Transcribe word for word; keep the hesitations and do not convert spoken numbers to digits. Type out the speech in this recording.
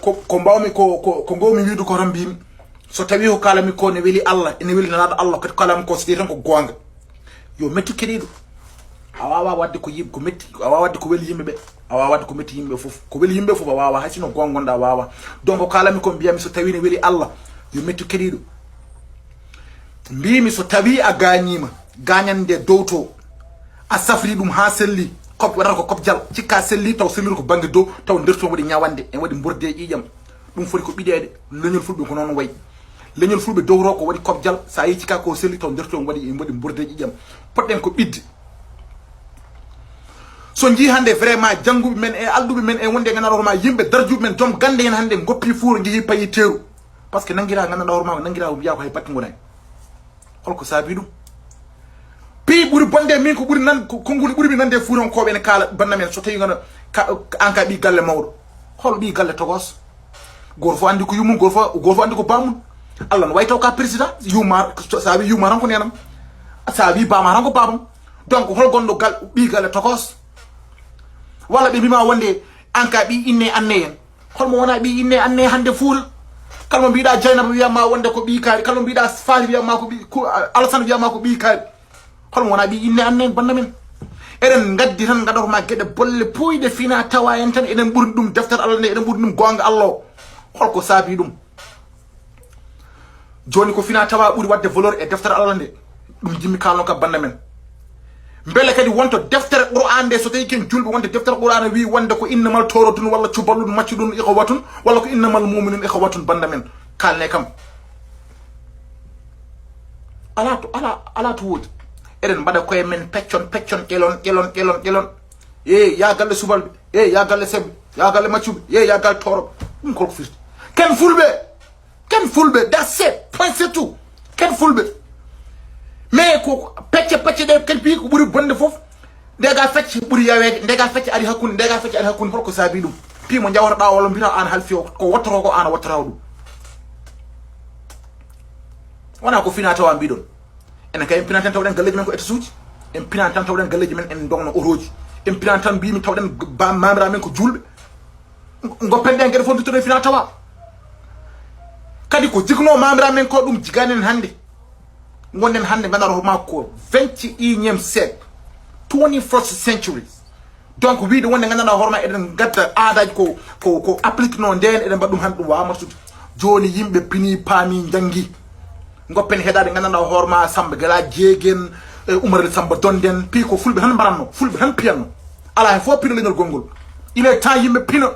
Ko, ko mbawmi, ko, ko, ko ngowmi wiide ko tan mbimi. So tawi ko kalami ko ne weli Allah, ene weli nelaɗo Allah, kadi kalami ko so tawi tan ko gonga. Yo mettu keɗiɗo. A wawa wadde ko yim-, ko metti, a wawa wadde ko weli yimɓe ɓe. A wawa wadde ko metti yimɓe fof. Ko weli yimɓe fof a wawa, hay sino gonga gonɗa a wawa. Donc ko kalami ko mbiyami so tawi ne weli Allah, yo mettu keɗiɗo. Mbimi so tawi a gañima, gañande dow to, a safri ɗum ha selli, kop waɗata ko kopjal, cikka selli taw selliri ko banggue dow, taw nder to waɗi ñawande, en waɗi borde e ƴiƴam. Ɗum foti ko ɓiɗeede. Leñol fulɓe ko noon wayi. Leñol fulɓe dowro ko waɗi kopjal, sa yi cikka ko selli taw nder to waɗi, en waɗi borde e ƴiƴam. Poɗɗen ko ɓidde. So jii hannde vraiment jannguɓe men e alɗuɓe men e wonde ganduɗa hoorema yimɓe darjuɓe men, joom gande hen hannde goppi fuuro jeehi payi teeru. Parce que nangira ganduɗa hoorema, nangira ko mbiya ko hay batte gonani. Holko saabi ɗum? Piyi ɓuri bonde min ko ɓuri nan, ko konguɗi ɓuri mi nande fuurankoɓe ene kaala banda men, so tawi gana ka, an ka ɓi galle mawɗo. Hol ɓi galle togos? Goto fof andi ko yummum, goto fof, goto fof andi ko bamum. Allah no wayi taw ka président, yumma, sa wi yumma tan ko nenam. Sa wi bama tan ko babam. Donc hol gonɗo gal, ɓi galle togos? Walla ɓe mbima wonde an ka ɓi inne anne en? Holmo wona ɓi inne anne hannde Fuuta? Kala mo mbiɗa Jaynaba wiyatma wonde ko ɓi kaari, kala mo mbiɗa Faali wiyatma ko ɓi, ko, Alassane wiyatma ko ɓi kaari. Holmo wona ɓi inne anne banda men? Eɗen gaddi tan gaɗorma geɗe bolle puyɗe fina tawa en tan, eɗen ɓurni ɗum deftere Allah nde, eɗen ɓurni ɗum gonga Allah o. Holko saabi ɗum? Joni ko fina tawa ɓuri wadde valeur e deftere Allah nde. Ɗum jimmi kalno ka banda men. Mbele kadi wonto deftere Qur'an nde, so tawi ken julɓe, wonde deftere Qur'an wi wonde ko innamal tawratun walla cubalun maccudun ikhwatun, walla ko innamal mu'minun ikhwatun banda men. Kalne kam. Ala to, ala, ala to wodi. Eɗen mbaɗa koye men peccon, peccon, ƴelon, ƴelon, ƴelon, ƴelon. E ya galle subalɓe, e ya galle sebbe, ya galle maccuɓe, e ya galle toroɓe. Ɗum koko firti? Ken fulɓe. Ken fulɓe, that's it. Point, c'est tout. Ken fulɓe. Mais ko pecce pecce ɗe, ken pi ko ɓuri bonde fof. Ndega fecce ɓuri yaweede, ndega fecce ari hakkunde, ndega fecce ari hakkunde, holko saabi ɗum? Pi mo jawtoɗa walla mbita an halfi o, ko wattoro ko an wattata ɗum. Wona ko fina tawa mbiɗon. Enen kay en pinan tan tawɗen galleji men ko étage uji. En pinan tan tawɗen galleji men en dogno otoji. En pinan tan mbimi tawɗen ba-, mamira men ko julɓe. Goppen ɗen geɗe fof duttoɗen fina tawa. Kadi ko jikno mamira men ko ɗum jigani en hannde. Gonden hannde ganduɗa hoorema ko vingt et unième siècle, twenty-first centuries. Donc wiide wonde ganduɗa hoorema eɗen gadda aadaji ko, ko, ko applique no nden eɗen mbaɗa ɗum hannde ɗum wawa marsude. Joni yimɓe pini paami janngi. Goppen heɗade ganduɗa hoorema Samba Gala Jeegen, e Umar Samba Donden, pi ko fulɓe tan mbaranno, fulɓe tan piyanno. Ala hen fof pino leñol gongol. Il est temps yimɓe pino.